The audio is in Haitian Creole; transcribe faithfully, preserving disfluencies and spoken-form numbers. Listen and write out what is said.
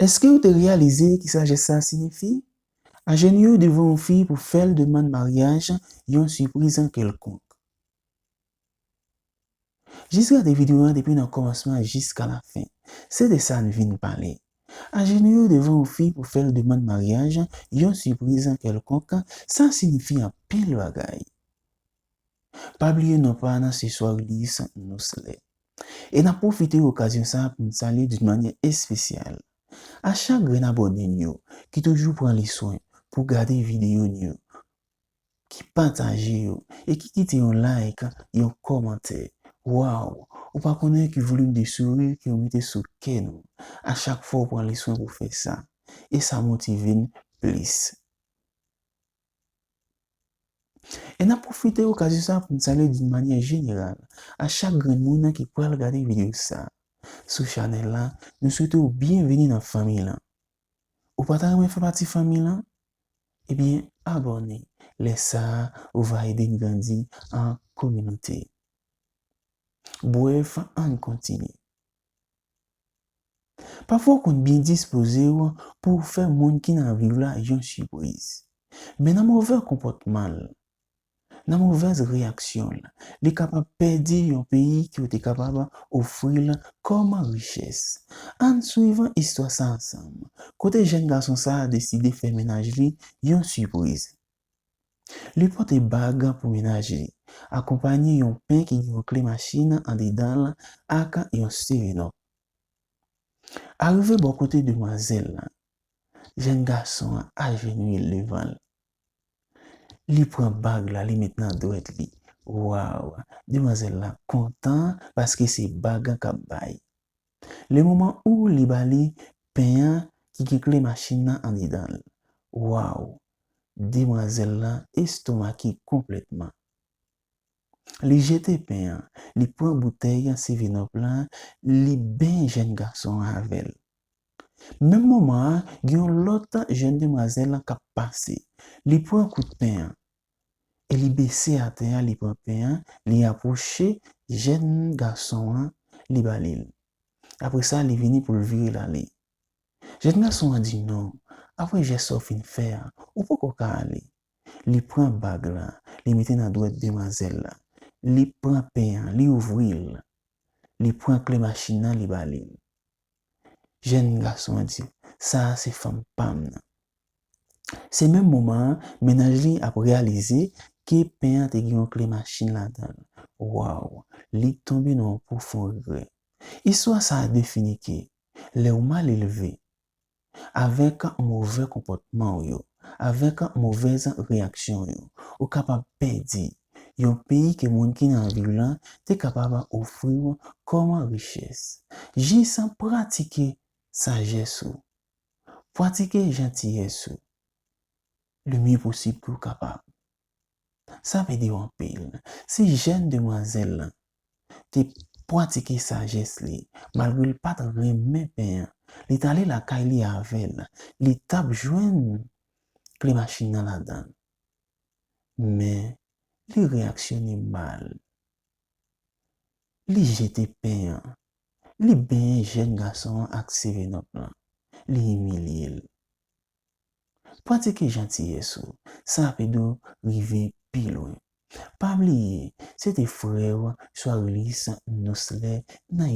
Èske w te reyalize ki sa jès sa a siyifi? Ajenouye w devan yon fi pou fè l demann maryaj, yon sipriz kèlkonk. Jis gade videyo a depi nan kòmansman jiska lafen. Se de sa n vin pale. Ajenouye w devan yon fi pou fè l demann maryaj, yon sipriz kèlkonk, sa siyifi anpil bagay. Pa bliye non pa a nan se Soirlys Nosley. E n ap pwofite okazyon sa a pou n salye d'une manière spéciale a chak grenn abòne n yo ki toujou pran li swen pou gade videyo n yo, ki pataje yo e ki kite yon like, yon kòmantè. Waw, ou pa konnen ki volim de souri ke w mete sou kè nou a chak fwa w pran li swen pou fè sa. E sa motive n plis. E n ap pwofite okazyon sa a pou n salye d'une manière générale a chak grenn moun ki pral gade videyo sa a. Sou chanèl la, nou swete w byenveni nan fanmi lan. Ou pa ta renmen fè pati fanmi lan? Ebyen, abòne. Lè sa a, ou va ede n grandi an kominote. Brèf, ann kontinye. Pafwa w konn byen dispoze w pou w fè moun ki nan vi w la yon sipriz. Men nan movè konpòtman l, nan movèz reyaksyon l, li kapab pèdi yon peyi ke w te kapab ofri l kòm richès. Ann swiv istwa sa ansanm, kote jèn gason sa a deside fè mennaj li yon sipriz. Li pote bag pou mennaj li, akonpanye yon pen ki gen yon kle machin andedan l ak yon seven up. Arive bò kote demwazèl la, jèn gason an ajenouye l devan l. Li pran bag la, li met nan dwèt li. Waw, demwazèl la kontan paske se bag an k ap bay. Le moman ou li ba li pen an ki gen kle machin nan andedan l. Waw, demwazèl la estomake konplètman. Li jete pen an, li pran boutèy seven up lan, li benyen jèn gason an avè l. Menm moman an, gen yon lòt jèn demwazèl k ap pase. Li pran kout pen an e li bese atè a, li pran pen an, li apwoche jèn gason an, li ba li l. Apre sa, li vini pou l vire l ale. Jèn gason an di non. Apre jès sa w fin fè a, ou poko ka ale. Li pran bag la, li mete nan dwèt demwazèl la. Li pran pen an, li ouvri l. Li pran kle machin nan, li ba li l. Jèn gason an di, sa a se fanm pa m nan. Se menm moman an, mennaj li ap reyalize ke pen an te gen yon kle machin ladan l. Waw, li tonbe nan yon pwofon regrè. Istwa sa a defini ke lè w mal elve, avèk movè konpòtman w yo, avèk movèz reyaksyon w yo, ou kapab pèdi yon peyi ke moun ki nan vi w lan te kapab ofri w kòm richès. Jis pratike sajès ou, pratike jantiyès ou, le mieux possible ke w kapab. Sa ap ede w anpil. Si jèn demwazèl lan te pratike sajès li, malgre l pa t renmen pen an, li t ale lakay li avè l, li t ap jwenn kle machin nan ladan l. Men, li reyaksyone mal. Li jete pen an. Li benyen jèn gason an ak seven up lan. Li imilye l. Pratike jantiyès ou, sa ap ede w rive pi lwen. Pa bliye, se te frè w, Soirlys Nosley, nan